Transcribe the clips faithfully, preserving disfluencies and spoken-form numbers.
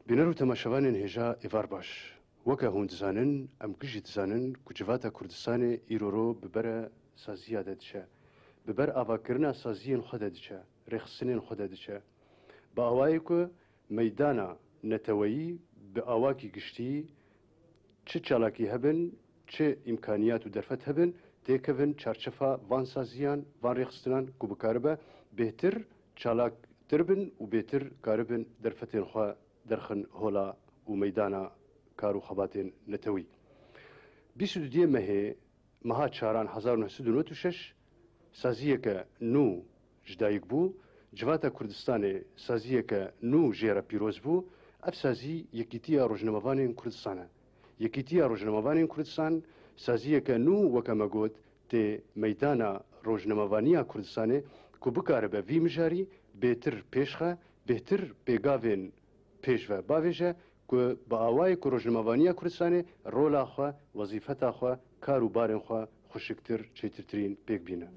Bîner û temaşevanên hêja êvar baş. Weke hûn dizanin, em gijî dizanin ku civata Kurdistanê îroro bi bere saziya de diçe. Bi ber avakirina saziyên xwe de diçe, rêxistinên xwe de diçe. Bi awayê ku meydana neteweyî bi awakî giştî çi çalakî hebin, çi îmkaniyat û derfet hebin, têkevin çarçefa van saziyan, van rêxistinan ku bikaribe bêhtir çalaktir bin û bêhtir karibin derfetên xwe derxin hola û meydana kar û xebatên netewî. Bîst û duyê mehê, meha çaran hezar û neh sed û nod û şeş, saziyeke nû ji dayik bû. Civata Kurdistanê saziyeke nû jê re pîroz bû. Ev sazî Yekîtiya Rojnamevanên Kurdistan e. Yekîtiya Rojnamevanên Kurdistan saziyeke nû, weke me got, tê meydana rojnamevaniya Kurdistanê ku bikaribe vî mijarî bêtir pêşxe, bêhtir pêgavên pêşve bavêje ku bi awayê ku rojnamevaniya Kurdistanê rola xwe, wezîfeta xwe, kar û barên xwe xweşiktir, çêtirtirîn pêk bîne.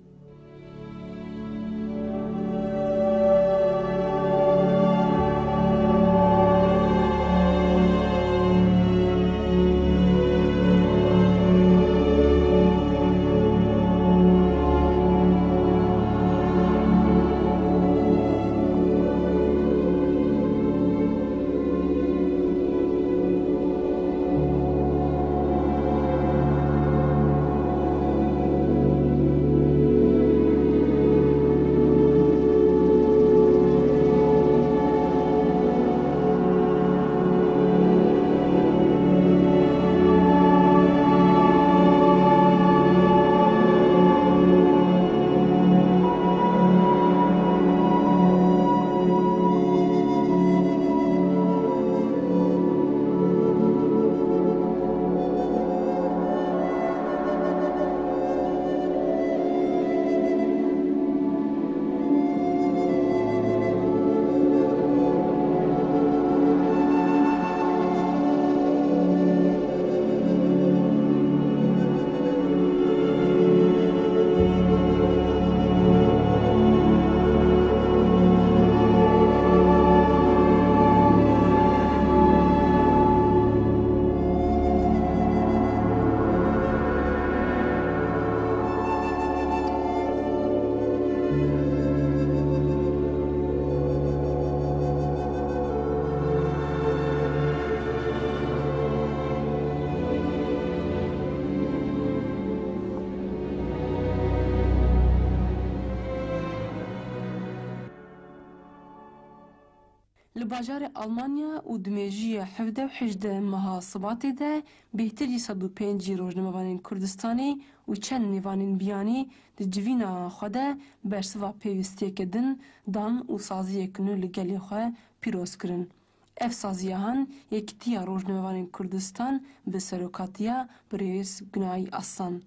Li bajarê Almanya û di mêjiyê hevdeh û hejdeh meha Sibatê de bêhtir ji sed û pêncî rojnamevanên Kurdistanê û çend mêvanên biyanî di civîna xwe de bersiva pêwîstiyeke din dan û saziyek nû li gelê xwe pîroz kirin. Ev saziya han Yekîtiya Rojnamevanên Kurdistan bi serokatiya birêz Gunay Aslan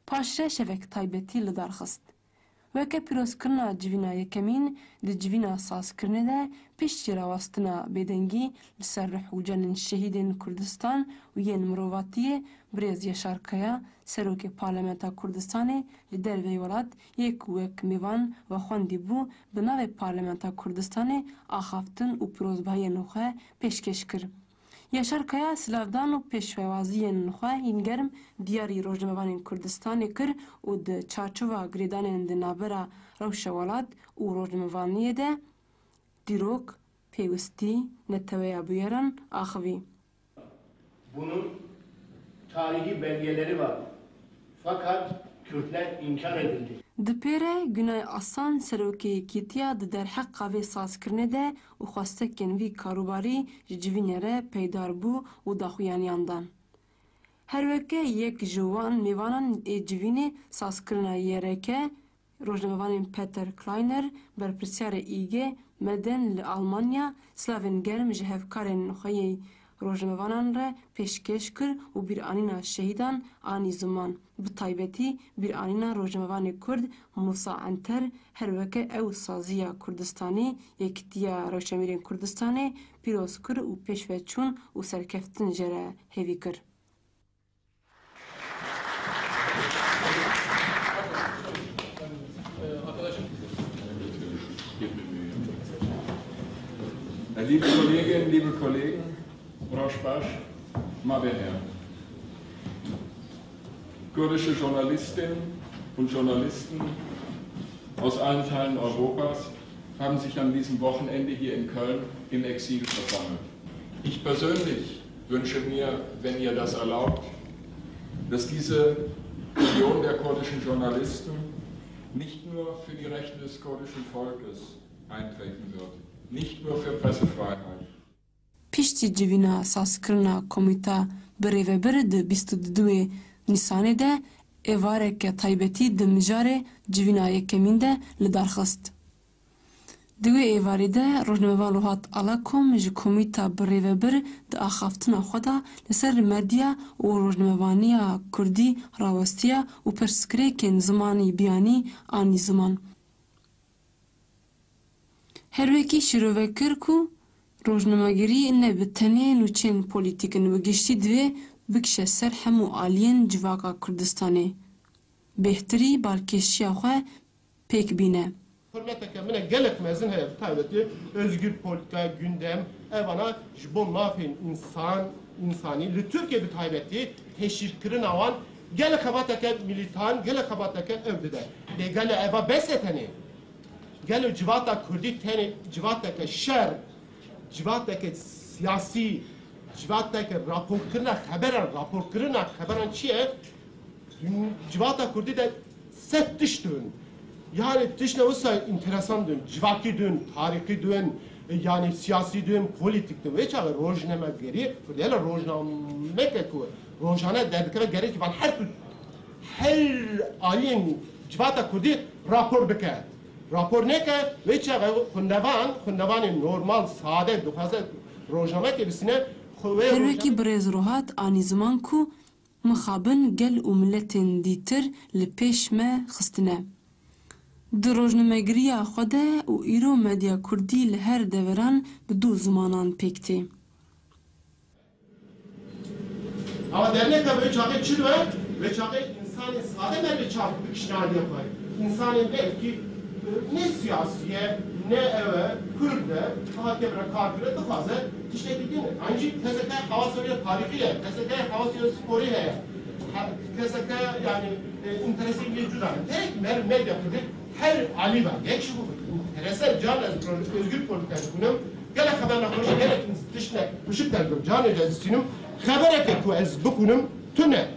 paşre şevek taybetî li dar xist. Weke pîrozkirina civîna yekemîn, di civîna sazkirinê de piştî rawestina bêdengî li ser ruh û canên şehîdên Kurdistan û yên mirovatiyê, birêz Yaşar Kaya, Serokê Parlamenta Kurdistanê, li derveyî welat yê ku wek mêvan vexwendî bû, bi navê Parlamenta Kurdistanê axaftin û pîrozbahiyên xwe pêşkêş kir. Yaşar Kaya silavdan û pêşwewaziyên xwe yên germ diyarî rojnamevanên Kurdistanê kir û di çarçova girêdanên di navbera rewşa welat û rojnamevaniyê de dîrok, pêwistî, neteweya bûyeran axivî. Bunun tarihi belgeleri var. Fakat Kürtler inkar edildi. Di pê re Günay Aslan, serokê Yekîtiya, di derheqa vê sazkirinê de û xwestekên vî karûbarî ji civînê re peydar bû û daxuyaniyan dan. Her weke yek ji wan mêvanan ê civînê, sazkirina Y R K, rojnamevanên Peter Kleiner, berpirsyarê Y G Medien li Almanya, silavên germ ji hevkarên xwe yê rojnamevanan re pêşkêş kir û bîranîna şehîdan anî ziman. Bi taybetî bîranîna rojnamevanê Kurd Musa Enter, her weke ew saziya Kurdistanê, Yekîtiya Rewşenbîrên Kurdistanê pîroz kir û pêşveçûn û serkeftin jê re hêvî kir. Liebe Kolleginnen, liebe Kollegen, Rosh Bash, Mabeher. Kurdische Journalistinnen und Journalisten aus allen Teilen Europas haben sich an diesem Wochenende hier in Köln im Exil versammelt. Ich persönlich wünsche mir, wenn ihr das erlaubt, dass diese Union der kurdischen Journalisten nicht nur für die Rechte des kurdischen Volkes eintreten wird, nicht nur für Pressefreiheit. Piştî civîna sazkirina Komîta Birêvebir di bîst û duwê Nîsanê de êvareke taybetî di mijarê civîna yekemîn de li dar xist. Di wê êvarî de rojnamevan Rohat Alakom ji Komîta Birêvebir di axaftina xwe de li ser medya û rojnamevaniya kurdî rawestiya û pirsgirêkên zimanî biyanî anî ziman. Her wekî şîrove kir ku rojnamegerî ne bi tenê nûçeyên polîtîk in, bi giştî divê bikişe ser hemû aliyên civaka Kurdistanê. Bêhtirî balkêşiya xwe pêk bîne. Hurmeteke min e gelek mezin heye, bi taybetî Özgür Politika, Gündem, evana ji bo mafên însan, însanî li Tirkiyê bi taybetî teşhîrkirina wan gelek xebateke milîtan, gelek xebateke ew dide. Lê gelo eva bes e tenê? Gelo civata kurdî tenê civateke şer, civateke siyasî, civateke raporkirina xeberan, raporkirina xeberan çi ye? Civata kurdî de sed tişt dibin. Yani tiştine wisa înteresan dibin, civakî dibin, tarîxî dibin, yani siyasî dibin, polîtîk dibin. Vê çaxê rojnamegerî kurdî, hele rojnameke ku rojane derdikeve gerek van her tu her aliyên civata kurdî rapor bike. Rapor neke, vê çaxê xwendevan, xwendevanê normal, sade, dixwaze rojnameke bistîne, xwe wê Her wekî rojname- birêz Rohat anî ziman ku mixabin gel û miletên dîtir li pêş me xistine. Di rojnamegiriya xwe de û îro medya kurdî li her deveran bi du zimanan pêk tê. Ama derneka vê çaxê çi dibe? Vê çaxê insanê sade merivê çax bikişine aliyê xwe. Însanê belkî, e, ne siyasî ye, ne ew e, kurd e, hatiye bira kar kire, dixwaze tiştekî din. An jî keseke xewasa wê tarîxî ye, keseke xewasa wê sporî heye, ha, keseke, yani, e, înteresê wê cuda ne. Gerek mer-, medya kurdî her alî ve. Yek ji bo înterese can ez pro-, Özgür Politika dixwînim. Gelek xeber nexweş, gelek tiştek xweşik derdim. Can ez distînim. Xebereke ku ez bixwînim tune.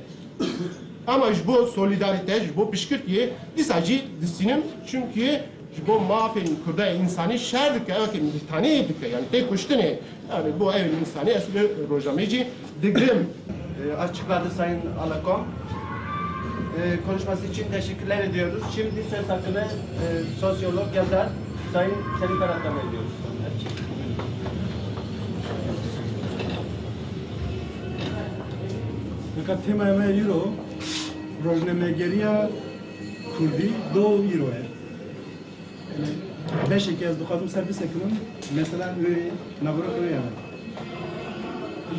Ama ji bo solîdarîte, ji bo piştgirtiyê dîsa jî distînim. Çimkî ji bo mafên Kurda yê însanî şer dike, ew ke milîtanî dike, yani tê kuştinê. Yani bo ew însanî ez wê rojnameyê jî digirim. E, açıkladı Sayın Alakom. E, konuşması için teşekkürler ediyoruz. Şimdi söz hakkını, e, sosyolog, yazar Sayın Selim Ferhat'tan veriyoruz. Fakat tema me îro rojnamegeriya Kurdî do îro ye. Beşekî ez dixwazim ser bisekinim, mesela wê naveroka wê ye.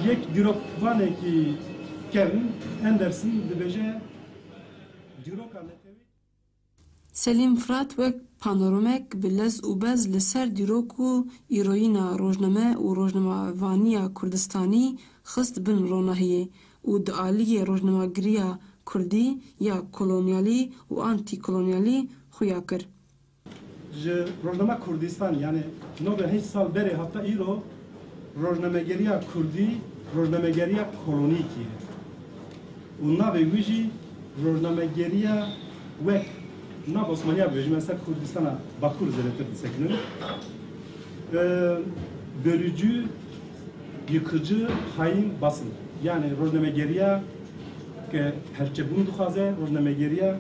Yek dîrokvanekî kevn, Anderson dibêje, dîroka netewî. Selîm Firat wek panoramek bi lez û bez li ser dîrok û îroyîna rojname û rojnamevaniya Kurdistanî xist bin ronahiyê û di aliyê rojnamegiriya Kurdî ya kolonyalî û antîkolonyalî xuya kir. Ji rojnama Kurdistan, yani nod û heşt sal berê heta îro, rojnamegeriya Kurdî rojnamegeriya kolonîkî ye. Û navê wî jî rojnamegeriya wek nav Osmaniya bibêjim, ez ser Kurdistana Bakur zêdetir disekinin. Ee, bölücü, yıkıcı, hain basın. Yani rojnamegeriya ke perçebûn dixwaze, rojnamegeriya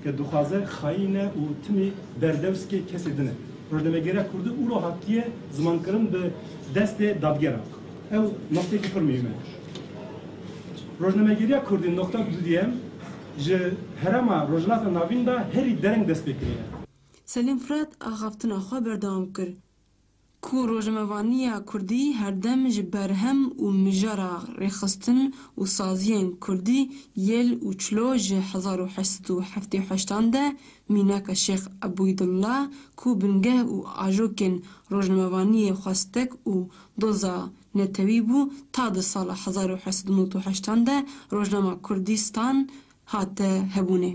ke dixwaze xayîn e û timî berdewskê kesê din e. Rojnamegeriya Kurdî ûro hatiye zimankirin bi destê dadgeran. Ew noqtekî pir muhîm e. Rojnamegeriya Kurdî noqta dudiyem ji herêma Rojhilata Navîn de herî dereng dest pê kiriye. Selîm Firat axaftina xwe berdewam kir. Ku rojnamevaniya kurdî herdem ji berhem û mijara rêxistin û saziyên kurdî yê li Uçlo ji hezar û heşt sed û heftê û heştan de mînaka Şêx Ebûydullah, ku bingeh û ajokên rojnamevaniyê xwestek û doza netewî bû, ta di sala hezar û heşt sed û nod û heştan de rojnama Kurdistan hate hebûnê.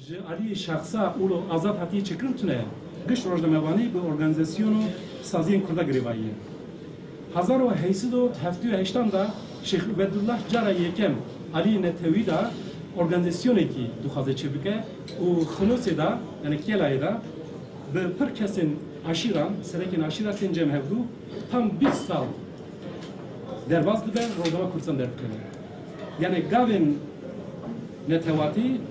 Ji alî şexsa Ulo Azad hatiye çêkirin tune ye. Giş rojnamevanî bi organîzasyon û saziyên Kurda girêvayî ye. Hezar û heşt sed û heftê û heştan de Şêx Ubedullah cara yekem alî netewî de organîzasyonekî dixwaze çêbike û Xinosê de, yani Kelayê de, bi pir kesên aşîran, serekên aşîra tên cem hevdû, tam bîst sal derbas dibe, rojnama Kurdistan derdikeve. Yani gavên netewatî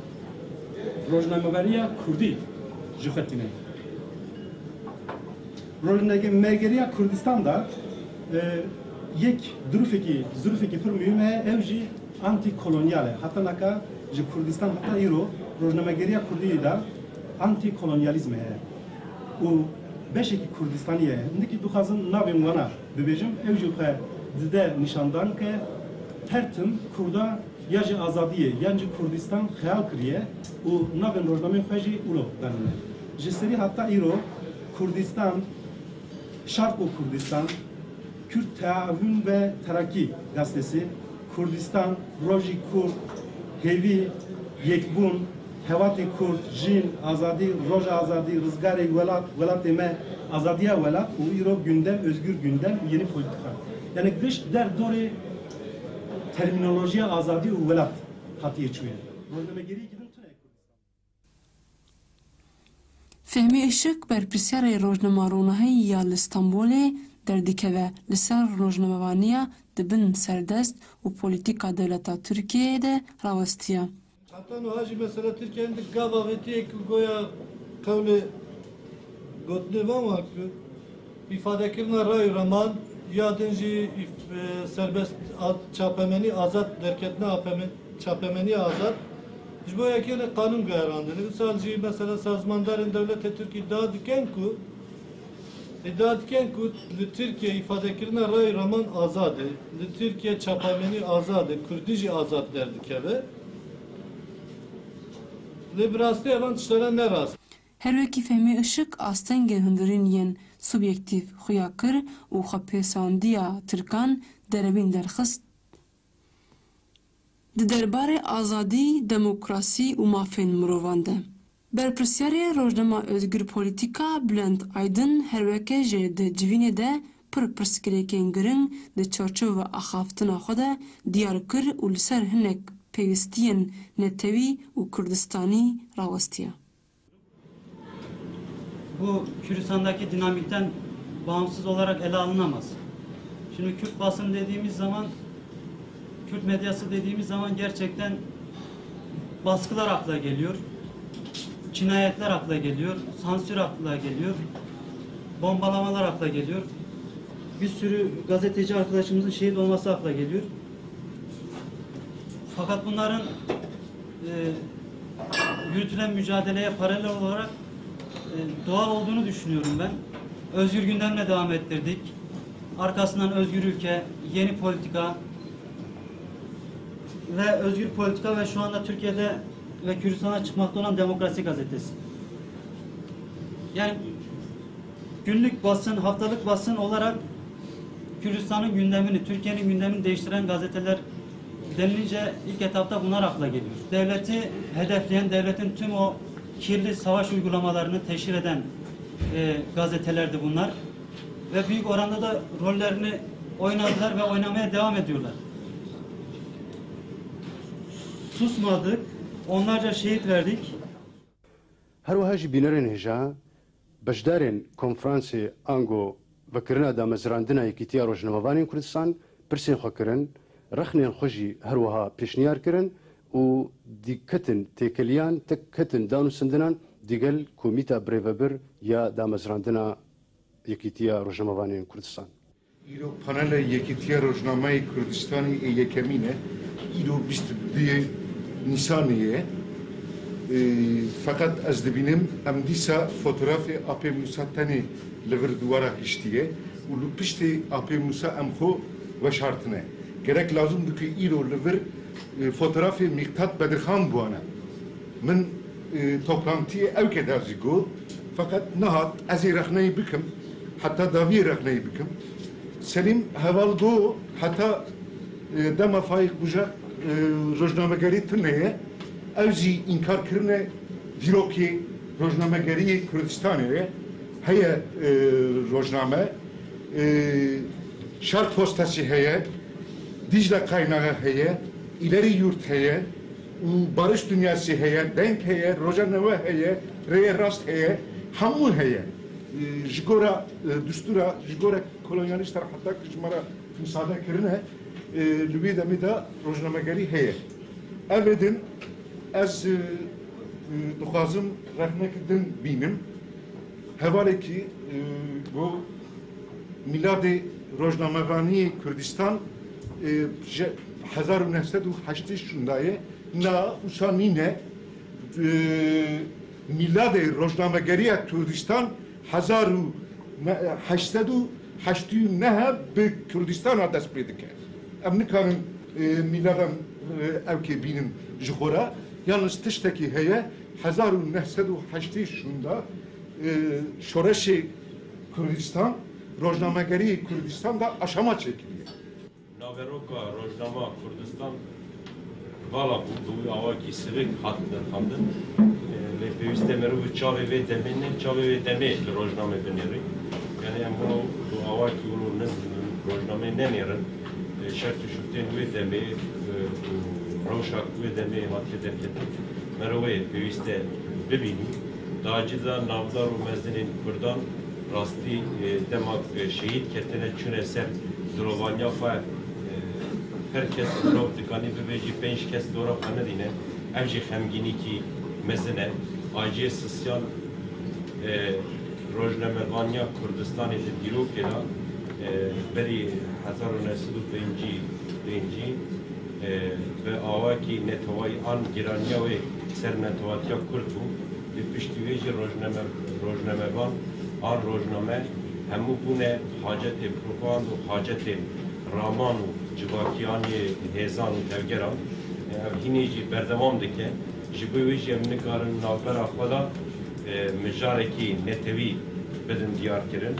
rojnameveriya Kurdî ji xwe tîne. Rojnamegeriya Kurdistan de, e, yek durufekî, zurufekî pir muhîm heye, ew jî antîkolonyal e. Heta naka ji Kurdistan heta îro rojnamegeriya Kurdî de antîkolonyalîzm heye û beşekî Kurdistanî ye. Hindikî dixwazim navên wana bibêjim, ew jî xwe dide nîşandan ke her tim Kurda ya ji azadiyê yan ji Kurdistan xeyal kiriye û navên rojnameyên xwe jî Ulo danîne. Ji serî heta îro Kurdistan, Şarko Kurdistan, Kürt Teavun ve Terakî Gazetesi, Kurdistan, Rojî Kurd, Hêvî, Yekbûn, Hevatê Kurd, Jin, Azadî, Roja Azadî, Rizgarê Welat, Welatê Me, Azadiya Welat û îro Gündem, Özgür Gündem û Yeni Politika. Yani giş der dorê termînolojiya azadî û welat hatiye çûye. Rojnamegeriyekî din tune ye Kurdistan. Fehmî Işık, berpirsiyarê Rojnama Ronahî ya li Stenbolê derdikeve, li ser rojnamevaniya di bin serdest û polîtîka dewleta Tirkiyeyê de rawestiye. Heta niha jî mesela Tirkiye hindik gava vê tiyê ku goya qewlê gotinê van wa ku îfadekirina ray û reman ya din jî îf-, e, serbest a-, çapemenî azad derketina apeme-, çapemenî azad ji bo yekê li qanûn guherandin. Îsal jî mesela sazmandarên dewletê Tirkî iddia dikin ku Îdia dikin ku li Tirkiye îfadekirina ray û raman azad e, li Tirkiye çapemenî azad e, kurdî jî azad derdikeve. Lê bi rastî evan tiştana ne rast. Her wekî Fehmî Işık astengên hundirîn yên subyektîf xuya kir û xwepêşandiya Tirkan derewîn derxist. Di derbarê azadî, demokrasî û mafên mirovan de, berpirsyarê rojnama Özgür Politika Bülent Aydın her weke jê di civînê de pir pirsgirêkên giring di çarçoveya axaftina xwe de diyar kir û li ser hinek pêwîstiyên netewî û kurdistanî rawestiye. Bu Kürdistan'daki dinamikten bağımsız olarak ele alınamaz. Şimdi Kürt basın dediğimiz zaman, Kürt medyası dediğimiz zaman gerçekten baskılar akla geliyor, cinayetler akla geliyor, sansür akla geliyor, bombalamalar akla geliyor. Bir sürü gazeteci arkadaşımızın şehit olması akla geliyor. Fakat bunların e, yürütülen mücadeleye paralel olarak, e, doğal olduğunu düşünüyorum ben. Özgür Gündem'le devam ettirdik. Arkasından Özgür Ülke, Yeni Politika ve Özgür Politika ve şu anda Türkiye'de ve Kürdistan'da çıkmakta olan Demokrasi Gazetesi. Yani günlük basın, haftalık basın olarak Kürdistan'ın gündemini, Türkiye'nin gündemini değiştiren gazeteler denilince ilk etapta bunlar akla geliyor. Devleti hedefleyen, devletin tüm o kirli savaş uygulamalarını teşhir eden, e, gazetelerdi bunlar. Ve büyük oranda da rollerini oynadılar ve oynamaya devam ediyorlar. Susmadık, onlarca şehit verdik. Her wiha jî bînerên hêja, beşdarên konferansê ango vekirina damezrandina Yekîtiya Rojnamevanên Kurdistan pirsên xwe kirin, rexnên xwe jî her wiha pêşniyar kirin û dî ketin têkiliyan, tek ketin danûstindinan digel Komîta Birêvebir ya Damezrandina Yekîtiya Rojnamevanên Kurdistan. Îro panela Yekîtiya Rojnamayê Kurdistanê ê yekemîn e. Îro bîst û duyê Nîsanê ye. Ee, feqet ez dibînim em dîsa fotografê Apê Musa tenê Li vir dûwara giştî ye û li piştê Apê Mûsa em xwe weşartine. Gerek lazim bû ku îro li vir, e, fotoğrafê Mîqtat Bedirxan biwane. Min, e, toplantiyê ewkê de jî got, feqet nehat, ez ê rexneyê bikim, heta dawiyê rexneyê bikim. Selîm Heval got, heta, e, dema Faîq Bujak, e, rojnamegerî tune ye, ew jî înkar kirine dîrokê rojnamegeriyê Kurdistanê ye. Heye, e, rojname, e, Şark Postası heye, Dicle Kaynağı heye, İleri Yurt heye û Barış Dünyası heye, Denk heye, Roja Neve heye, Rêye Rast heye, hemû heye. E, ji gora, e, dustûra, ji gora kolonyalîstan heta ku ji me re misade kirine, e, li wê demê de rojnamegerî heye. Evê din ez, e, e, dixwazim rexnek din bînim. Hevalekî, e, got, mîladê rojnamevaniyê Kurdistan, e, ji hezar û neh sed û heştê şûnda ye, na wisa nîne, e, mîladê rojnamegeriya Kurdistan hezar û heşt sed û heştê û neh bi Kurdistana dest pê dike. Em nikarin, e, mîladan, e, ewkê bînin ji xwe re. Yalnız tiştekî heye, hezar û neh sed û heştê şûnda, e, şoreşê Kurdistan, rojnamegeriyê Kurdistan de aşama çêkiriye. Naveroka rojnama Kurdistan vala bû, bi wî awakî sivik hat nirxandin. E, lê pêwîst e meriv bi çavê vê demê ne, çavê vê demê li rojnamê binêrî. Yani em wilo bi awakî wilo niz rojnamê nenêrin. E, şert û şurtên wê demê, e, û rewşa ku wê demê hatiye derketin, meriv wê pêwîst e bibînî. Dacî de navdar û mezinên Kurdan rastî, e, dema, e, şehîd ketine, çûne ser dilovaniya xwe, e, her kes mirov dikanî bibêjî pênc kes dora xwe nedîne. Ev jî xemgînîkî mezin e. Aciyê sisiyan, e, rojnamevaniya Kurdistanê di dîrokê de, e, berî hezar û neh sed û pêncî pêncî, e, bi awakî netewayî an giraniya wê ser netewatiya Kurd bû. Lê piştî wê jî rojname-, rojnamevan an rojname hemû bûne hacetê propaganda û hacetê raman û civakiyaniyê hêzan û tevgeran. Ev hînê jî berdewam dike. Ji bo wê jî em nikarin navbera xwe de, e, mijarekî netewî bidin diyarkirin.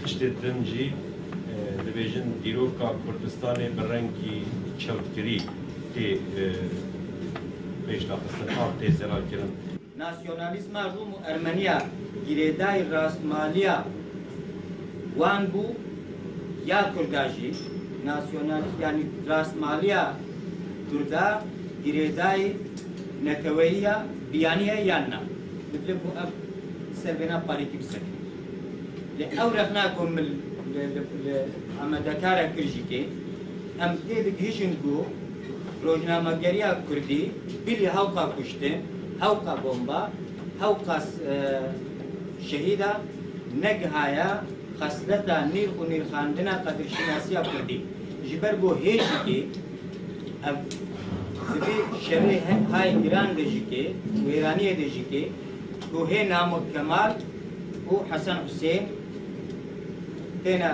Tiştê din jî, e, dibêjin dîroka Kurdistanê bi rengî çewtkirî tê, e, pêşdaxistin an tê zelalkirin. Nasyonalîzma Rûm û Ermeniya girêdayî rastmaliya wan bû ya Kurda jî, nasyonalî-, yanî rastmaliya Kurda girêdayî neteweyiya biyaniye yan na? Divê ku ev ser vêna parêkî bisekine. Lê ew rexna ku min li, li, li amadekara kir jî kê, em tê digihîjin ku rojnamegeriya Kurdî bilî hewqa kuştin, hewqa bomba, hewqa, e, şehîda negihaye xesleta nîrx û nîrxandina qedirşînasiya Kurdî. Ji ber ku hê jî kê ev di vê şerê he-, hay giran de jî kê, wêraniyê de jî kê, ku hê Namik Kemal û Hesen Husên têne,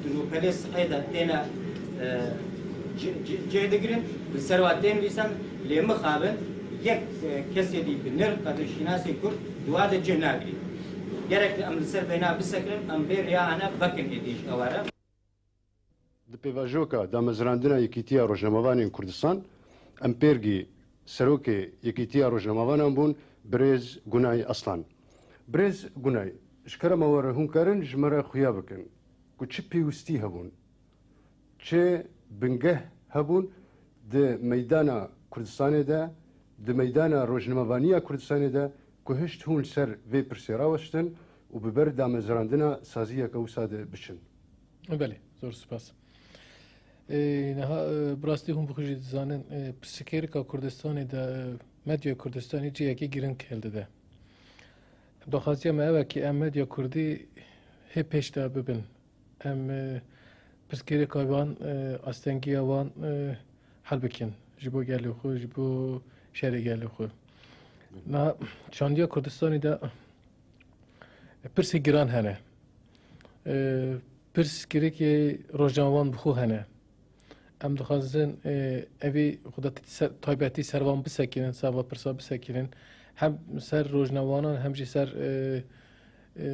di rûpelê sihê de têne, e, ci-, ci-, cih digirin, li ser wa tên nivîsan, lê mixabin yek, e, kesê dî bi nirx qedirşînasê Kurd di wa de cih nagirî. Gerek em li ser vêna bisekirin, em vê rêya hene vekin êdî ji eware. Di pêvajoka damezrandina Yekîtiya Rojnamevanên Kurdistan, em pêrgî Serokê Yekîtiya Rojnamevanan bûn, birêz Gunay Aslan. Birêz Gunay, ji kerema we re hûn karin ji me re xuya bikin ku çi pêwîstî hebûn, çi bingeh hebûn di meydana Kurdistanê de, di meydana rojnamevaniya Kurdistanê de ku hişt hûn li ser vê pirsê rawestin û bi ber damezrandina saziyeke wisa de biçin? Belê, zor spas. Ê, niha, e, bi rastî hûn bi xwe jî dizanin, e, pirsgirêka Kurdistanê de, e, medya Kurdistanê cihekî giring hildide. Daxwaziya me ew e ki em medya Kurdî hê pêş de bibin. Em, e, pirsgirêka wan, e, astengiya wan, e, hel bikin. Ji bo gelê xwe, ji bo şerê gelê xwe. Niha çandiya Kurdistanê de pirsê giran hene. E, pirs girêkê rojnamevan bi xwe hene. Em dixwazin, e, evî xwe de ser, taybetî ser van bisekinin, ser va pirsa bisekinin. Hem ser rojnamevanan, hem jî ser, e, e,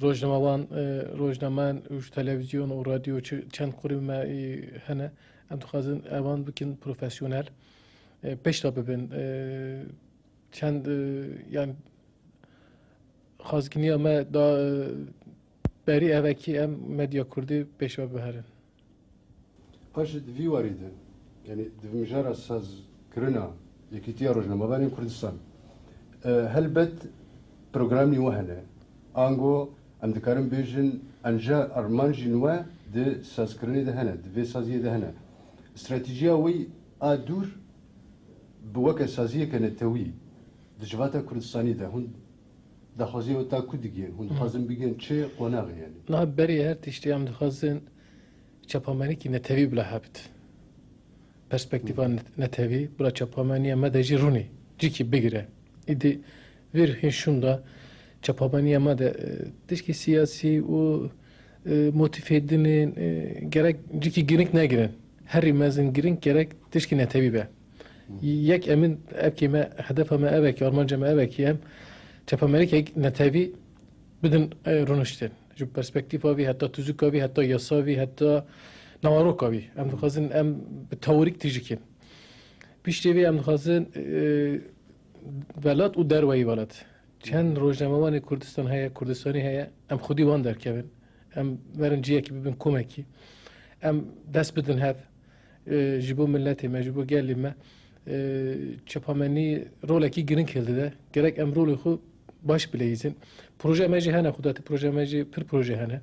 rojnamevan, e, rojnamen û ji televîzyon û radyo çi, çend qurî me, e, hene. Em dixwazin evan bikin profesyonel, e, pêş de bibin. E, çend, e, yani, xwazginiya me da, e, berî evekî em medya kurdî pêş ve biherin. Paşê di vî warî de, yanî di mijara sazkirina Yekîtiya Rojnamevanên Kurdistan, e, helbet programî we hene. Ango em dikarin bêjin enca armancên we di sazkirinê de hene, di vê saziyê de hene. Stratejiya wî a dûr bi weke saziyeke netewî di civata Kurdistanî de hûn daxwaziya we ta ku digihên? Hûn dixwazin bigihên çi qonaxê yanî? Niha berî her tiştî em dixwazin çapemenîkî netewî bila hebit. Perspektîfa net-, netewî bila çapemeniya me de jî rûnî cîkî bigire. Îdî vîr hîn şûnda çapemeniya me de, e, tişkî siyasî û, e, motîfê dinên, e, gerek cîkî girîng negirin. Herî mezin girîng gerek tişkî netewî be. Yek emîn evkê me, hedefa me evekî, armanca me evekî em çapemenîkek netewî bidin, e, rûniştin. Ji perspektîfa vî, heta tuzika vî, heta yasa vî, heta nawaroka vî. Em dixwazin em bi teorîk tijîkin. Piştê vê em dixwazin, e, welat û derweyî welat. Çend rojnamevanê Kurdistan heye, Kurdistanî heye, em xwedî wan derkevin. Em werin ciyekî bibin komekî. Em dest bidin hev. E, ji bo miletê me, ji bo gelê me, e, çapamenî rolekî giring hildide. Gerek em rolê xwe baş bileyîzin. Proje me jî hene, xwedatî proje me jî pir proje hene.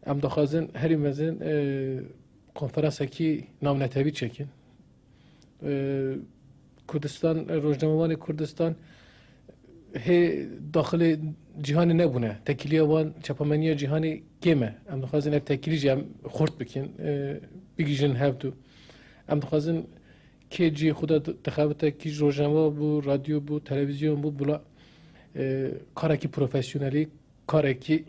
Em dixwazin herî mezin, e, konferansekî navnetewî çekin. E, Kurdistan, rojnamevanê Kurdistan hê daxilê cîhanê nebûne. Tekîliya wan çapemeniya cîhanê kêm e. Em dixwazin ev tekîlî jî em xurt bikin, e, bigihîjin hevdu. Em dixwazin kê cihê xwe de dixebite, kî ji rojname bû, radyo bû, televîzyon bû, bila, e, karekî profesyonelî, karekî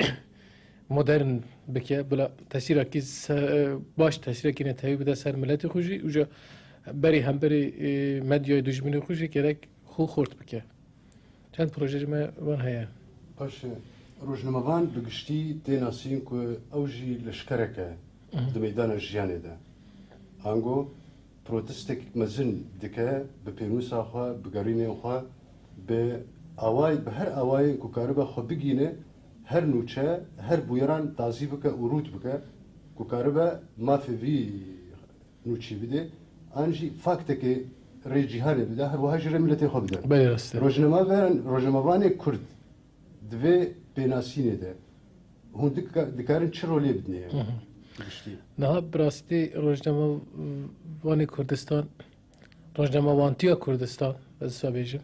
modern bike, bila tesîrekî se-, baş, tesîrekî netewî bide ser miletê xwe jî, û ji berî hemberî, e, medyayê dijminê xwe jî gerek xwe xurt bike. Çend projeyê me van heye. Baş e, rojnamevan bi giştî tê nasîn ku ew jî leşkerek e di meydana jiyanê de. Ango protestek mezin dike, bi pênûsa xwe, bi gerînên xwe, bi away, bi her awayên ku karibe xwe bigîne, her nûçe, her bûyeran tazî bike û rût bike, ku karibe mafê vî nûçî bide, an jî faktekê rê cîhanê bide, her wiha jî rê miletê xwe bide. Belê, rast e. Rojnamevan-, rojnamevanê Kurd di vê pênasînê de hûn dika-, dikarin çi rolê bidinê? Hı hı. Giştî. Niha bi rastî rojnamevanê Kurdistan, rojnamevantiya Kurdistan, ez wisa bêjim,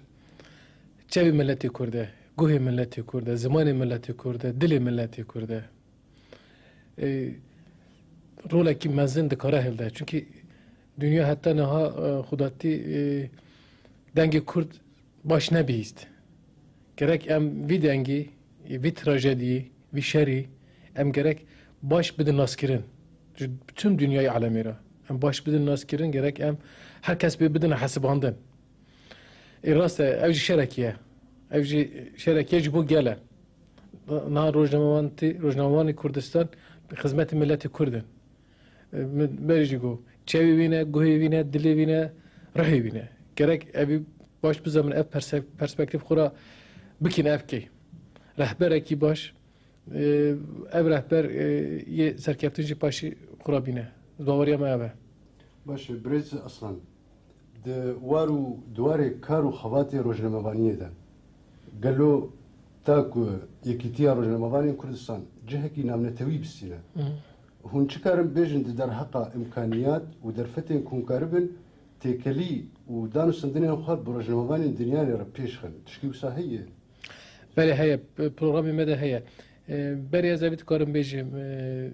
çavê miletê Kurd e, guhê miletê Kurd e, zimanê miletê Kurd e, dilê miletê Kurd e. E, rolekî mezin dikare hilde. Çunkî dinya heta niha, e, xwedatî, e, dengê Kurd baş nebihîst. Gerek em vî dengî, vî trajediyî, vî şerî, em gerek baş bidin naskirin. Ji tüm dinyayê alemê re. Em baş bidin naskirin, gerek em her kes bê bidin hesibandin. Ê rast e, ev jî şerekî ye. Ev jî şerekî ye ji bo gel e. Niha rojnamewantî, rojnamewanê Kurdistan xizmetê miletê Kurd in. E, min berî jî got, çewê wî ne, guhê wî ne, dilê wî ne, rihê wî ne. Gerek evî baş bizanin, ev perse-, perspektîf xwe re bikin evkê. Rehberekî baş, e, ev rehber, e, yê serkeftin jî paşî xwe re bîne. Baweriya me ev e. Baş e, birêz Aslan, di war û di warê kar û xebatê rojnamevaniyê de, gelo ta ku Yekîtiya Rojnamevanên Kurdistan cihekî navnetewî bistîne, Hı. hûn çi karin bêjin di derheqa îmkaniyat û derfetên ku hûn karibin têkelî û danûstendinên xwe bi rojnamevanên dinyayê re pêş xin? Tişkî wisa heye? Belê heye, p-, programê me de heye. E, berê ez evî dikarim bêjim, e,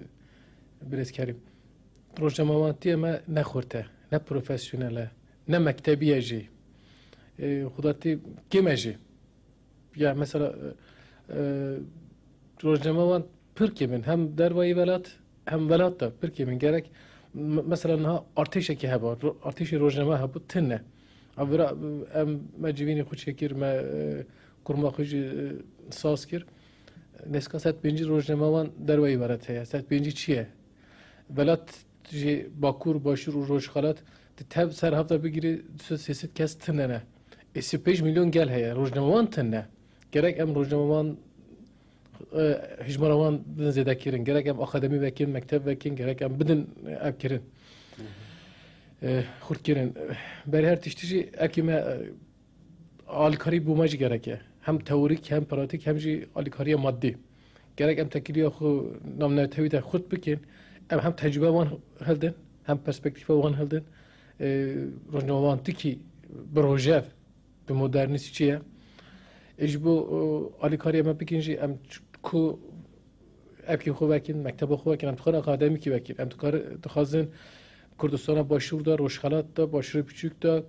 birêz Kerîm. Rojnamevantiya me ne xurt e, ne profesyonel e, ne mektebî ye jî. E, xwedatî kêm e jî. Ya mesela, e, e, rojnamevan pir kêm in. Hem dervayî welat, hem welat de pir kêm in. Gerek, m-, mesela niha artêşekî heba, ro-, artêşê rojname hebû, tune. Evra, em, me civînê xwe çêkir, me, e, kurma xwe jî, e, saz kir. Nêzîka sed pêncî rojnamevan dervayî welat heye. Sed pêncî çi ye? Welat jî Bakur, Başûr û Rojxelat, di tev ser hev de bigirî, du sed sê sed kes tune ne. Ê sî pênc milyon gel heye, rojnamevan tune. Gerek em rojnamevan, e, hijmara wan bidin zêdekirin. Gerek em akademî vekin, mekteb vekin, gerek em bidin, e, evkirin. E, xurtkirin. Berî her tiştî jî evkê me, e, alîkarî bo me jî gerek e. Hem teorîk, hem pratîk, hem jî alîkariya madî. Gerek em tekîliya xwe navnetewî de xurt bikin, em hem tecrûbe wan hildin, hem perspektîfa wan hildin. E, rojnamevantikî bi rojev, bi modernîst çi ye? E, ji bo, e, alîkariya me bikin jî em ç-, ku evkê xwe vekin, mekteba xwe vekin, em dixwazin akademîkî vekin, em dikar-, dixwazin Kurdistana Başûr de, Rojxelat de, Başûrê Biçûk de,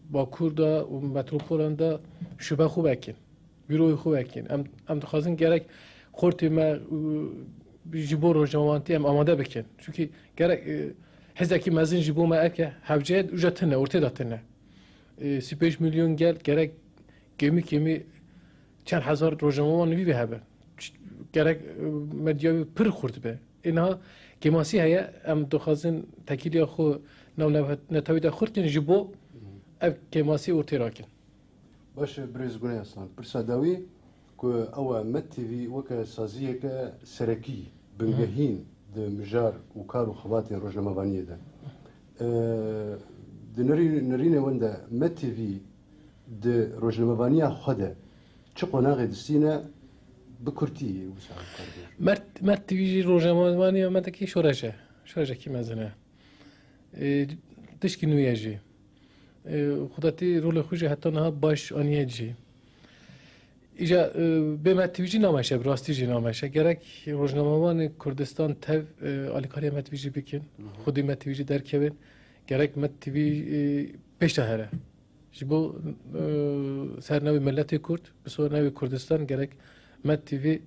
Bakur de û metropolan de şube xwe vekin, büroyê xwe vekin. Em, em dixwazin gerek xortê me, û, ji bo rojnamewantî em amade bikin. Çunkî gerek, e, hizekî mezin ji bo me eke, hevce uca tune, ortê de tune. E, sî pênc milyon gel, gerek kêmî kêmî çend hezar rojnamevan li vî ve hebe. Ç-, gerek, e, medya wî pir xurt be. Ê niha kêmasî heye, em dixwazin tekîliya xwe nav nev-, netewî de xurt kin ji bo ev kêmasî ortê rakin. Baş e, birêz Guney Aslan. Pirsa dawî ku ew e Med T V weke saziyeke serekî, bingehîn di mijar û kar û xebatên rojnamevaniyê de. E, di nerî-, nerînê wende Med T V di rojnamevaniya xwe de çi qonaxê distîne, bi kurtî wisa kar bêje. Mert, Mert T V jî rojnamevaniya me dekî şoreş e. Şoreşekî mezin e. E, tişkî nû ye jî. E, xwedatî rolê xwe jî heta niha baş aniye cî. Îca, e, bê Med T V jî nameşe, bi rastî jî nameşe. Gerek rojnamevanê Kurdistan tev, e, alîkariya Med T V jî bikin. Hı hı. Xwedî Med T V jî derkevin. Gerek Med T V, e, pêş de here. Ji bo, e, ser navê miletê Kurd, bi ser navê Kurdistan gerek Med T V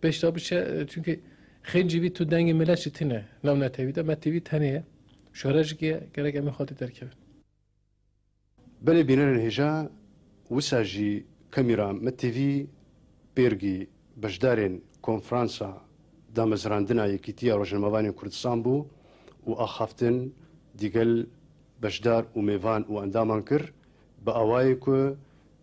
pêş de biçe, e, çunkî xêncî vî tu dengê milet jî tune nav netewî de, Med T V tenê ye. Şoreşkê ye, gerek em ê xwedî derkevin. Belê bînerên hêja, wisa jî kamîra Med T V pêrgî beşdarên konferansa damezrandina Yekîtiya Rojnamevanên Kurdistan bû û axaftin digel beşdar û mêvan û endaman kir, bi awayê ku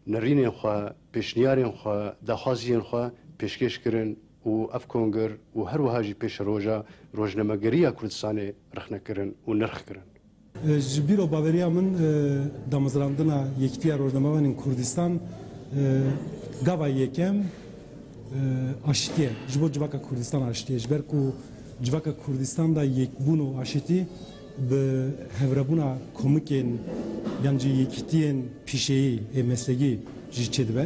nerînên xwe, pêşniyarên xwe, daxwaziyên xwe pêşkêş kirin û ev kongir û her wiha jî pêşeroja rojnamegeriya Kurdistanê rexne kirin û nirx kirin. Ji bîr û baweriya min, e, damezrandina Yekîtiya Rojnamevanên Kurdistan, e, gava yekem, e, aşitî ye. Ji bo civaka Kurdistan aşitî ye. Ji ber ku civaka Kurdistan de yekbûn û aşitî bi hevrebûna komikên yan jî yekîtiyên pîşeyî ê meslegî jî çêdibe.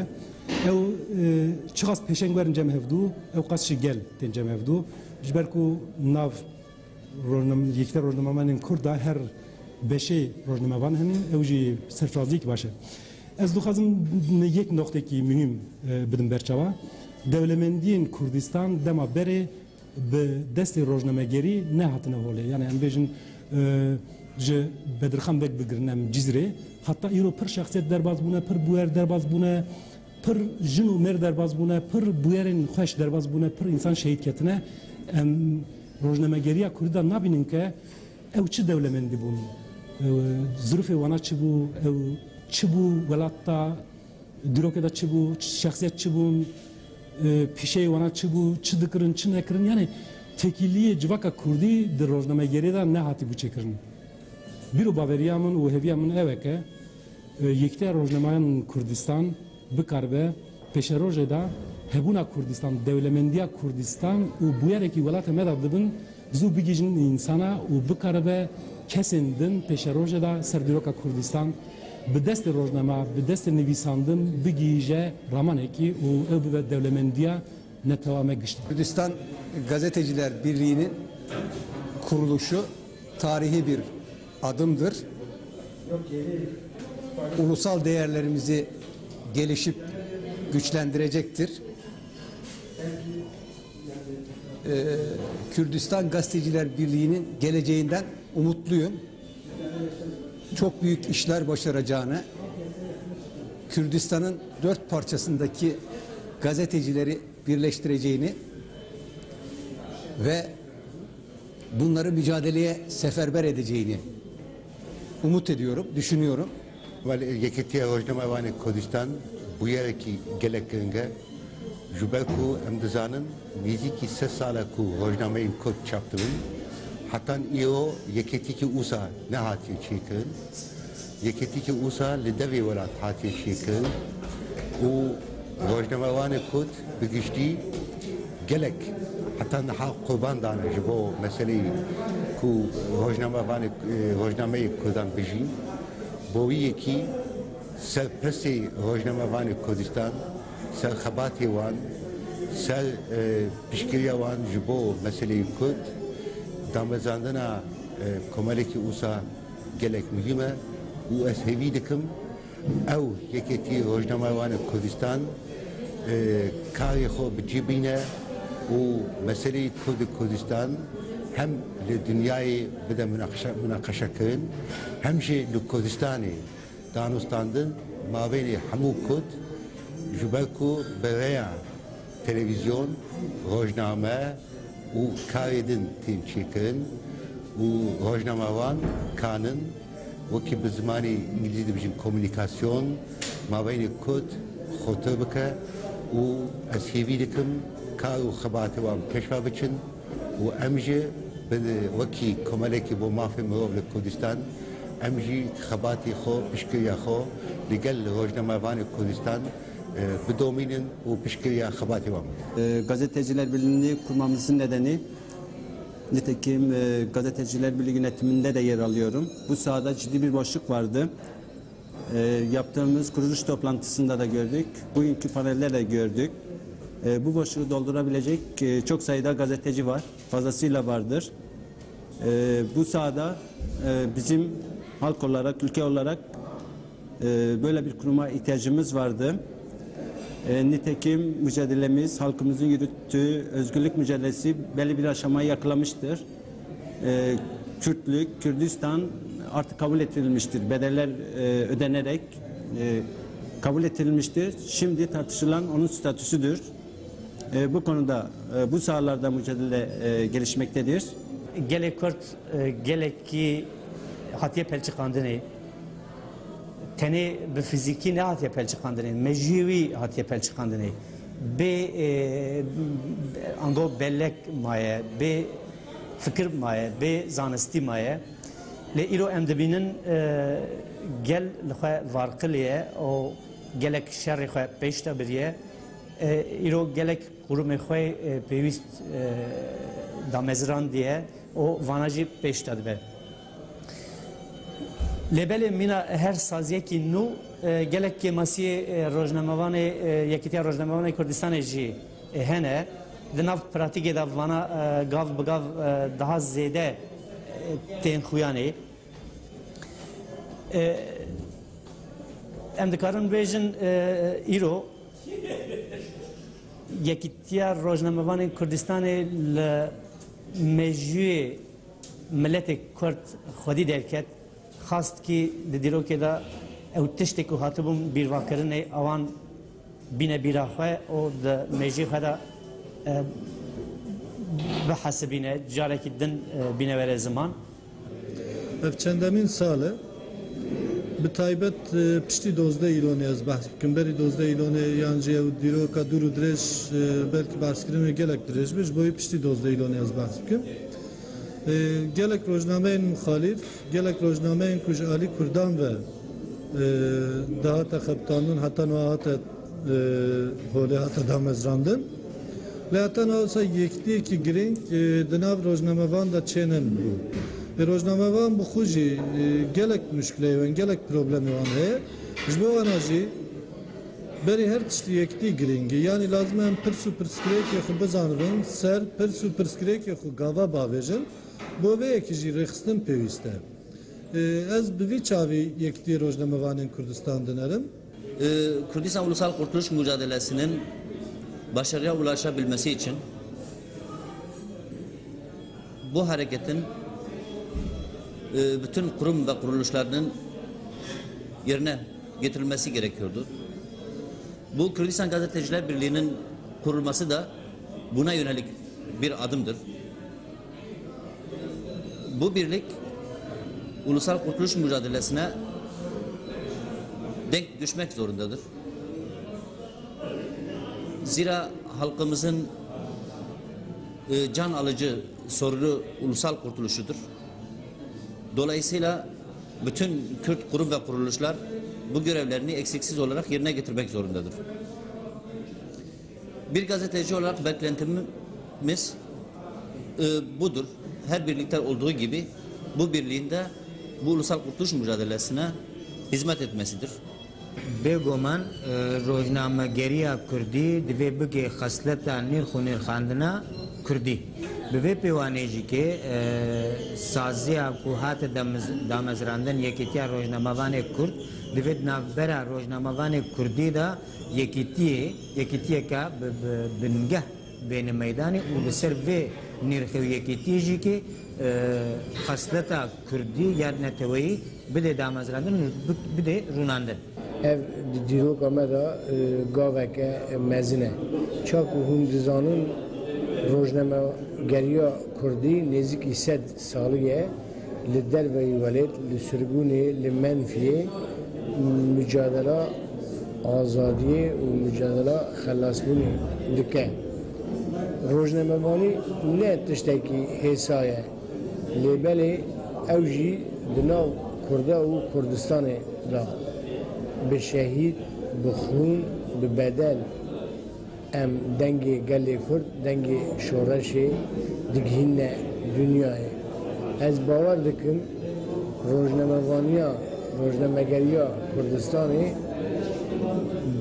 Ew, e, çiqas pêşeng werin cem hevdû, ew qas jî gel tên cem hevdû. Ji ber ku nav rojnam-, Yekîtiya Rojnamevanên Kurd de her beşê rojnamevan hene, ew jî serfiraziyek baş e. Ez dixwazim yek noqtekî muhîm, e, bidim ber çawa. Dewlemendiyên Kurdistan dema berê bi destê rojnamegerî nehatine holê. Yani em bêjin, e, ji Bedirxan Beg bigirin em Cizîrê. Heta îro pir şexsiyet derbas bûne, pir bûyer derbas bûne, pir jin û mêr derbas bûne, pir bûyerên xweş derbas bûne, pir însan şehîd ketine. Em rojnamegeriya Kurdî de nabînin ke ew çi dewlemendî bûn, ew zirûfê wana çi bû, ew çi bû welat da, dîrokê de çi bû, şexsiyet çi bûn, e, pîşeyê wana çi bû, çi dikirin, çi nekirin. Yani têkiliyê civaka Kurdî di rojnamegeriyê de nehatîbû çêkirin. Bîr û baveriya min û hêviya min ew e ke, e, Yekîtiya Rojnameyan Kurdistan bikaribe pêşerojê de hebûna Kurdistan, dewlemendiya Kurdistan û bûyerekî welatê me de dibin, zû bigihîjin însana û bikaribe kesên din pêşerojê de ser dîroka Kurdistan bi destê rojnama, bi destê nivîsandin bigihîje ramanekî û ew bibe dewlemendiya netewa me giştî. Kürdistan Gazeteciler Birliği'nin kuruluşu tarihi bir adımdır. Ulusal değerlerimizi gelişip güçlendirecektir. Ee, Kürdistan Gazeteciler Birliği'nin geleceğinden umutluyum. Çok büyük işler başaracağını, Kürdistan'ın dört parçasındaki gazetecileri birleştireceğini ve bunları mücadeleye seferber edeceğini umut ediyorum, düşünüyorum. Wele Yekîtiya Rojnamevanê Kurdistan bûyerekî gelek giring e. Ji ber ku em dizanin, nêzîkî sed sal e ku rojnameyên Kurd çap dibin. Hetan îro yekîtîkî wisa nehatiye çêkirin. Yekîtîkî wisa li devê welat hatiye çêkirin û rojnamevanê Kurd bi giştî gelek heta niha qurban dane ji bo meseleyê ku rojnamevanê, e, rojnameyê Kurdan bijîn. Bo wî yekî serprestê rojnamevanê Kurdistan, ser xebatê wan, ser, e, piştgiriya wan ji bo meseleyê Kurd, damezrandina, e, komelekî wisa gelek muhîm e û ez hêvî dikim ew yekêtî rojnamevanê Kurdistan, e, karê xwe bi cî bîne û meseleyê Kurd û Kurdistan hem li dinyayê bide munaqeşe-, munaqeşekirin, hem jî li Kurdistanê danûstandin mabênê hemû Kurd, ji ber ku bi rêya televîzyon, rojname û karê din tên çêkirin û rojnamevan kanin wekî bi zimanê îngilîzî dibêjin komûnîkasyon mabênê Kurd xurtir bike û ez hêvî dikim kar û xebatê wan pêşve biçin. Û em jî bi, wekî komelekî bo mafê mirov li Kurdistan, em jî xebatê xwe, piştgiriya xwe li gel rojnamevanê Kurdistan, e, bidomînin û piştgiriya xebatê wan bikin. E, Gazeteciler Birliği'ni kurmamızın nedeni, nitekim, e, Gazeteciler Birliği yönetiminde de yer alıyorum. Bu sahada ciddi bir boşluk vardı. E, yaptığımız kuruluş toplantısında da gördük. Bugünkü panelde de gördük. E, bu boşluğu doldurabilecek, e, çok sayıda gazeteci var. Fazlasıyla vardır. E, bu sahada, e, bizim halk olarak, ülke olarak, e, böyle bir kuruma ihtiyacımız vardı. E, nitekim mücadelemiz, halkımızın yürüttüğü özgürlük mücadelesi belli bir aşamaya yakalamıştır. E, Kürtlük, Kürdistan artık kabul ettirilmiştir. Bedeller, e, ödenerek, e, kabul ettirilmiştir. Şimdi tartışılan onun statüsüdür. E, bu konuda, e, bu sahalarda mücadele, e, gelişmektedir. Gelê Kurd, e, gelekî hatiye pelçiqandinê. Tenê bi fizîkî nehatiye pelçiqandinê, mejiyê wî hatiye pelçiqandinê. Bê, e, ango bellek maye, bê fikir maye, bê zanistî maye. Lê îro em dibînin, e, gel li xwe varqilê ye û gelek şerê xwe pêş de biriye. E, îro gelek qurumê xwe, e, pêwîst, e, damezrandiye û vana jî pêş de dibe. Lê belê mîna her saziyekî nû, e, gelek kêmasiyê, e, rojnamevanê, e, Yekîtiya Rojnamevanê Kurdistanê jî, e, hene. Di nav pratîkê de vana, e, gav bi gav, e, daha zêde, e, tên xuyanê. E, em dikarin bêjin, e, îro Yekîtiya Rojnamevanên Kurdistanê li mejiyê miletê Kurd xwedî derket, xwest kî di dîrokê de ew tiştê ku hatibûn bîrvakirinê, ewan bîne bîra xwe û di mejiyê xwe de, e, bihesibîne, carekî din, e, bîne were ziman. Ev çendemîn sal e. Bi taybet, e, piştî dozdeh Îlonê ez behs bikim. Berî dozdeh Îlonê yan jî ew dîroka dûr û dirêj, e, belkî behskirinê gelek dirêj be. Ji bo wî piştî dozdeh Îlonê ez behs bikim. E, gelek rojnameyên muxalîf, gelek rojnameyên ku ji alî Kurdan ve, e, dihate xebitandin, heta niha hate, e, holê hate damezrandin. Lê heta niha wisa yekitiyekî girîng, e, di nav rojnamevan de çênebû. Ê rojnamevan bi xwe jî, e, gelek muşkileyê wan, gelek problemê wan heye. Ji bo wana jî berî her tiştî yekitî girîng e. Yanî lazim e em pirs û pirsgirêkê xwe bizanibin, ser pirs û pirsgirêkê xwe gava bavêjin. Bo vê yekê jî rêxistin pêwîst e. E, ez bi vî çavî Yekitiyê Rojnamevanên Kurdistan dinerim. E, Kürdistan Ulusal Kurtuluş Mücadelesi'nin başarıya ulaşabilmesi için Bu hareketin e, bütün kurum ve kuruluşlarının yerine getirilmesi gerekiyordu. Bu Kürdistan Gazeteciler Birliği'nin kurulması da buna yönelik bir adımdır. Bu birlik ulusal kurtuluş mücadelesine denk düşmek zorundadır. Zira halkımızın e, can alıcı sorunu ulusal kurtuluşudur. Dolayısıyla bütün Kürt kurum ve kuruluşlar bu görevlerini eksiksiz olarak yerine getirmek zorundadır. Bir gazeteci olarak beklentimiz e, budur. Her birlikte olduğu gibi bu birliğin de bu ulusal kurtuluş mücadelesine hizmet etmesidir. Bêguman, e, rojnamegeriya kurdî divê bigê xesleta nirx û nirxandina kurdî. Bi vê pêwanê jî ke, e, saziya ku hate damiz-, damezrandin Yekîtiya Rojnamevanê Kurd, divê di navbera rojnamevanê kurdî de yekîtiyê, yekîtiyeke bi, bi, bingeh bêne meydanê û li ser vê nirxê û yekîtiyê jî ke, e, xesleta kurdî ya neteweyî bide damezrandin û bi-, bide rûnandin. Ev di dîroka me de, e, gaveke mezin e. Ça ku hûn dizanin, rojnamegeriya kurdî nêzîkî sed salî ye li derveyî welêt, li sirgûnê, li menfiyê, mucadela azadiyê û mucadela xelasbûnê dike. Rojnamevanî ne tiştekî hêsa ye, lê belê ew jî di nav Kurda û Kurdistanê de bi şehîd, bi xûn, bi bedel, em dengê gelê Kurd, dengê şoreşê digihîne dinyayê. Ez bawer dikim, rojnamevaniya, rojnamegeriya Kurdistanê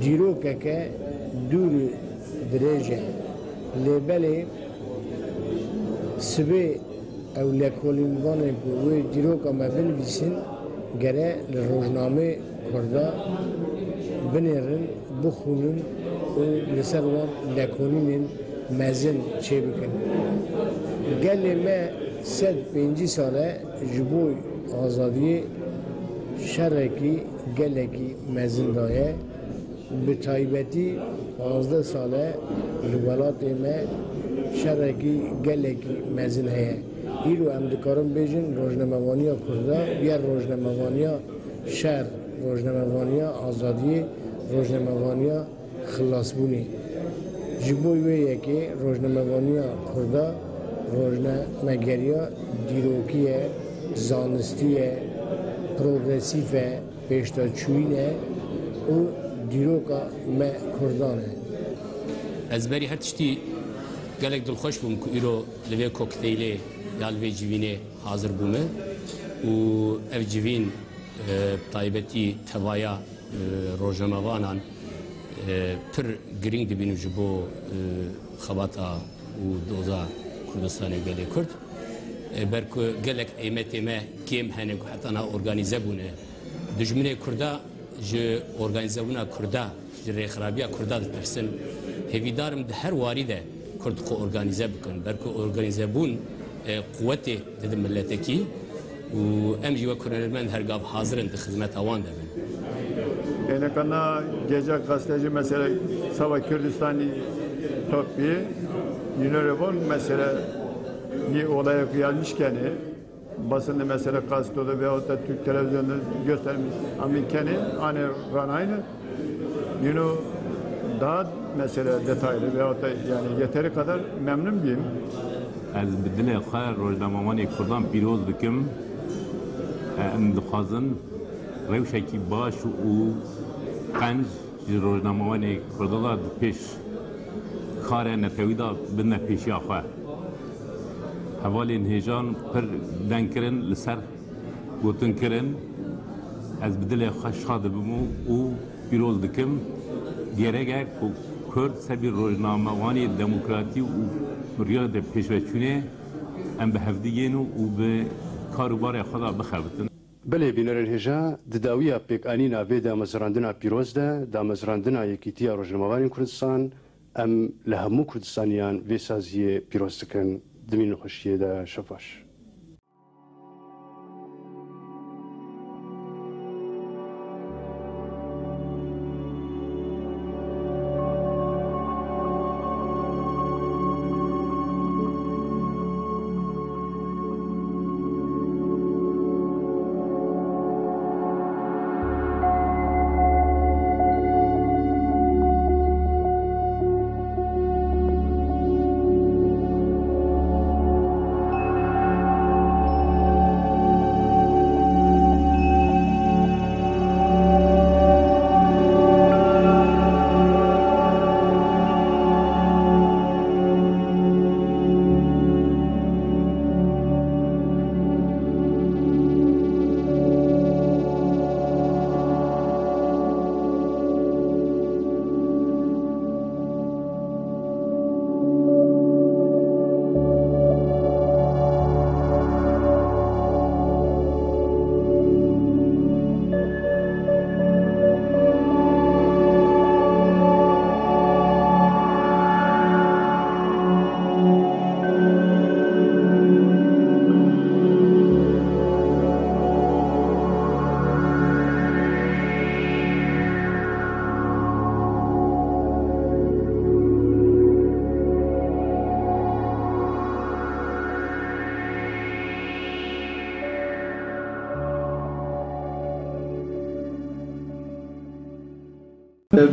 dîrokeke dûr û dirêj e. Lê belê sibê ew lekolînvanên ku wê dîroka me binivîsin, gere li rojnamê Kurda binêrin, bixwînin û li ser wan lekolînên mezin çêbikin. Gelê me sed pêncî sal e ji bo azadiyê şerekî gelekî mezin daye. Bi taybetî pazdeh sal e li welatê me şerekî gelekî mezin heye. Îro em dikarin bêjin rojnamevaniya Kurda bûye rojnamevaniya şer, rojnamevaniya azadiyê, rojnamevaniya xilasbûnê. Ji bo wê yekê rojnamevaniya Kurda rojnamegeriya dîrokî ye, zanistî ye, progresîf e, pêşdaçûyîn e û dîroka me Kurdan e. Ez berî her tiştî gelek dilxweş bûm ku îro li vê kokteylê ya li vê civînê hazir bûme û ev civîn, e, taybetî tevaya, e, rojnamevanan, e, pir girîng dibînim ji bo, e, xebata û doza Kurdistanê û gelê Kurd. E, ber ku gelek qîmetê me kêm hene ku heta niha organîze bûne. Dijminê Kurda ji organîzebûna Kurda, ji rêxirabiya Kurda ditirsin. Hêvîdar im di her warî de Kurd xwe organîze bikin. Ber ku organîzebûn, e, quwetê dide miletekî û em jî wek hunermend her gav hazir in di xizmeta wan de bin. Êneka na gece gazeteci mesele sava Kürdistanî topî, yine bon mesele nî olaya ku yanlış kene, basında mesele gazetede veyahut da Türk televizyonunda göstermiş, ama kene ane ranayne, yine daha mesele detaylı veyahut da yani yeteri kadar memnun biyim. Ez bi dilê xwe rojnamevanê Kurdan pîroz dikim. Em dixwazin rewşekî baş û qenc ji rojnamevanê Kurdan de di pêş karê netewî de bidine pêşiya xwe. Hevalên hêjan pir deng kirin, li ser gotin kirin. Ez bi dilê xwe şa dibim û, û pîroz dikim. Gerek e ku Kurd sebî rojnamevanê demokratî û hurriyetê pêşveçûnê em bi hevdî yên û bi kar û barê xwe de bixebitin. Belê bînerên hêja, di dawiya pêkanîna vê damezrandina pîroz de, damezrandina Yekîtiya Rojnamevanên Kurdistan, em li hemû Kurdistaniyan vê saziyê pîroz dikin. Di vî nexweşiyê de şev baş.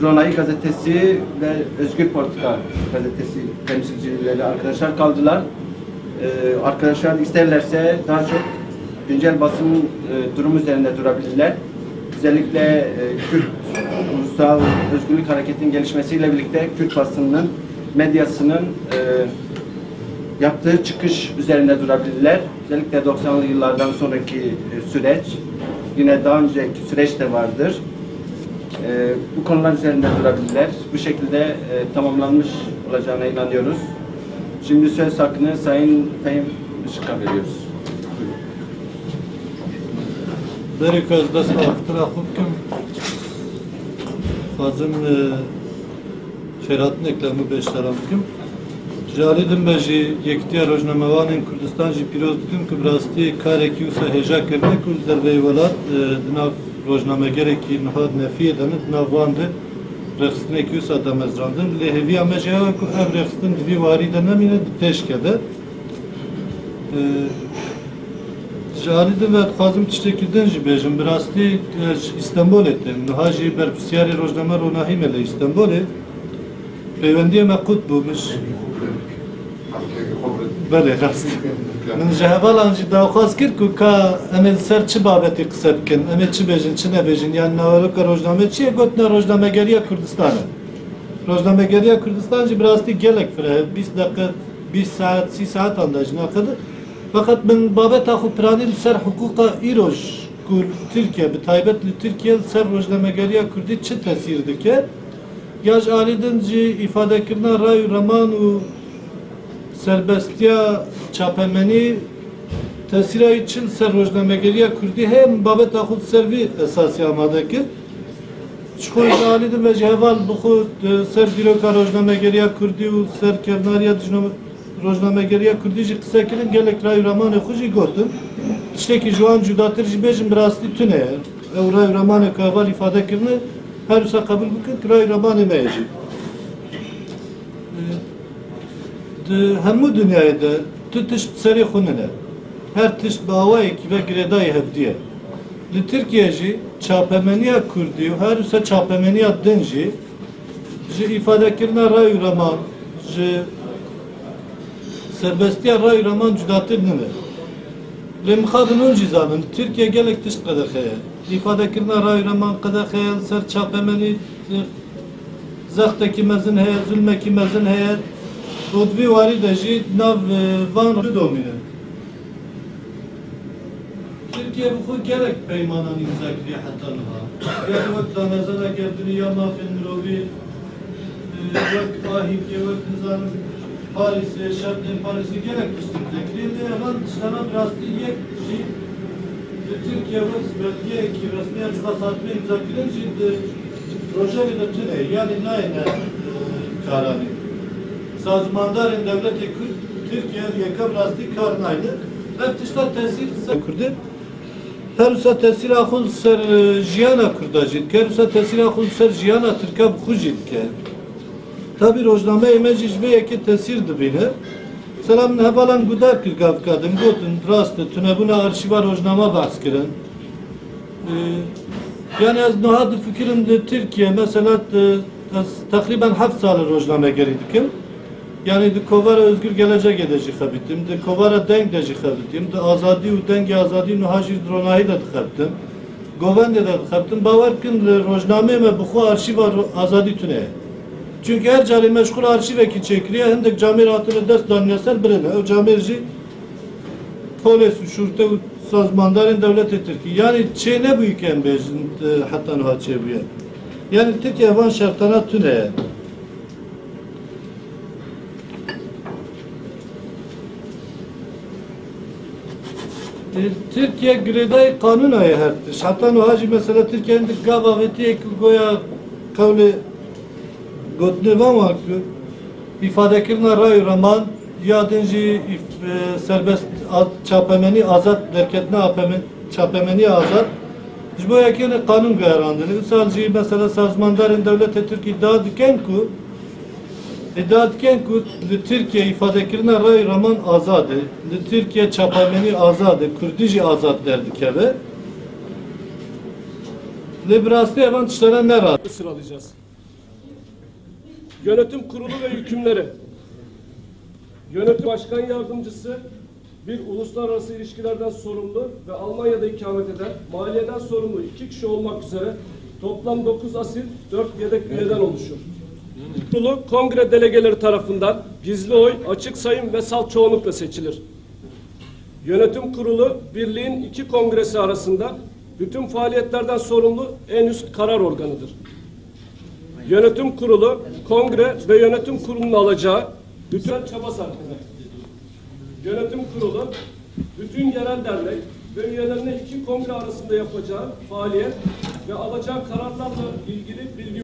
Ronahî gazetesi ve Özgür Politika gazetesi temsilcileri arkadaşlar kaldılar. Ee, arkadaşlar isterlerse daha çok güncel basın, e, durumu üzerinde durabilirler. Özellikle, e, Kürt ulusal özgürlük hareketinin gelişmesiyle birlikte Kürt basınının, medyasının, e, yaptığı çıkış üzerinde durabilirler. Özellikle doksanlı yıllardan sonraki, e, süreç, yine daha önceki süreç de vardır. E, bu konular üzerinde durabilirler. Bu şekilde, e, tamamlanmış olacağına inanıyoruz. Şimdi söz hakkını Sayın Fehim Işık'a veriyoruz. Berê ku ez dest bi axiftina xwe bikim, dixwazim, e, xêrhatinek li hemû beşdaran bikim. Ji alî din ve jî Yekîtiya Rojnamevanên Kurdistan jî pîroz dikim ku bi rastî karekî wisa hêja kirine ku li derveyî welat, e, di nav rojnamegerekî niha di nefiyê de ne, di nav wan de rêxistinekî wisa damezrandin. Lê hêviya me jî ew e ku ev rêxistin di vî warî de nemîne, di pêş keve. E, Ji alî din ve dixwazim tiştekî din jî bêjim. Bi rastî ez ji Îstenbolê têm. Niha jî berpirsiyarê rojname Ronahî me li Îstenbolê. Peywendiyê me qut bû. Min ji, belê, rast. Min ji hevalan jî daxwaz kir ku ka em ê li ser çi babetê qise bikin, em ê çi bêjin, çi nebêjin. Yanî naveroka rojnamê çi ye? Gotina rojnamegeriya Kurdistan e. Rojnamegeriya Kurdistan jî bi rastî gelek fireh e. Bîst deqe, bîst saet, sî saetan de jî neqede. Feqet min babeta xwe piranî li ser hiqûqa îroj ku li Tirkiye, bi taybet li Tirkiye li ser rojnamegeriya kurdî çi tesîr dike? Ya ji alî din jî îfadekirina ray û reman û serbestiya çapemenî tesîra wî çi li ser rojnamegeriya kurdî heye? Min babeta xwe li ser vî esasî amade kir. Ji xwe ji alî din ve ji heval bi xwe, e, ser dîroka rojnamegeriya kurdî û ser kevnariya dijno-, rojnamegeriya kurdî jî qise kirin, gelek ray û ramanê xwe jî gotin. Tiştekî ji wan cudatir jî bêjin bi rastî tune ye. Ew ray û ramanê ku heval îfade kirine, her wisa qebûl bikin ku ray û ramanê me ye jî. E, di hemû dinyayê de tu tişt bi serê xwe nine. Her tişt bi awayekî ve girêdayî hevdî ye. Li Tirkiye jî çapemeniya kurdî û her wisa çapemeniya din jî ji îfadekirina ray û reman, ji serbestiya ray û reman cudatir nîne. Lê mixabin hûn jî zanin, li Tirkiye gelek tişt qedexe ye. Îfadekirina ray û reman qedexe ye, li ser çapemenî, e, zextekî mezin heye, zulmekî mezin heye. Û di vî warî de jî nav, e, van bidomîne. Tirkiye bi xwe gelek peymanan îmza kiriye heta niha. Ya wek danezana gerdinî ya mafên mirovî, e, wek Ahîkê, wek nizanim Parîsê, şertên Parîsê gelek tişt îmza kiriye. Lê evan tiştana bi rastî yek jî li Tirkiye wek belgeyekî resmiya çiqas hatibê îmza kirin jî di rojevê de tune ye. Yanî nayêne, e, karanî. Sazmandarên dewletê Kurd Tirkiye yekem rastî kar nayne. Ev tişta tesîr ser Kurdê. Her wisa tesîra xwe li ser, e, jiyana Kurda jî dike. Her wisa tesîra xwe li ser jiyana Tirka bi xwe jî dike. Tabî rojnameyê me jî ji vê yekê tesîr dibîne. Mesela min hevalan guhdar kir gavka din, gotin, rast e, tunebûna arşîva rojnama behs kirin. Ee, yani ez niha difikirim di Tirkiye, mesela, e, ez teqrîben heft sal e rojnamegerî dikim. Yani di kovara Özgür Gelecekê de jî xebitîm, di kovara Deng de jî xebitîm, di Azadî û Dengê Azadî niha jî di ronahî de dixebitim, govendê de dixebitim. Bawer bikin, li rojnameyê me bi xwe arşîva ro-, Azadî tune ye. Çünkü her carê me ji xwe re arşîvekî çêkiriye, hindek camêr hatine dest danîne ser birine. Ew camêr jî polês û şûrte û sazmandarên dewletê Tirkî. Yanî çê nebûyî ke em bêjin, e, heta niha çêbûye. Yanî Tirkiye van şertana tune ye. E, Tirkiye girêdayî qanûna ye her tişt. Heta niha jî mesela Tirkiye hindik gav avêtiye ku goya qewlê gotinê van wan ku îfadekirina ray û reman ya din jî îf-, e, serbest a-, çapemenî azad derketina apemen-, çapemenî azad ji bo yekê ne qanûn guherandin. Îsal jî mesela sazmandarên dewletê Tirkî iddia dikin ku, iddia dikin ku li Tirkiye îfadekirina ray û reman azad e, li Tirkiye çapemenî azad e, Kurdî jî azad derdikeve. Lê bi rastî evan tiştana ne rast. Sıralayacağız. Yönetim kurulu ve yükümleri. Yönetim başkan yardımcısı bir uluslararası ilişkilerden sorumlu ve Almanya'da ikamet eden, maliyeden sorumlu iki kişi olmak üzere toplam dokuz asil, dört yedek üyeden oluşur. Kurulu kongre delegeleri tarafından gizli oy, açık sayım ve salt çoğunlukla seçilir. Yönetim kurulu birliğin iki kongresi arasında bütün faaliyetlerden sorumlu en üst karar organıdır. Yönetim kurulu, kongre ve yönetim kurulunun alacağı bütün çaba sarf eder. Yönetim kurulu, bütün yerel dernek ve üyelerine iki kongre arasında yapacağı faaliyet ve alacağı kararlarla ilgili bilgi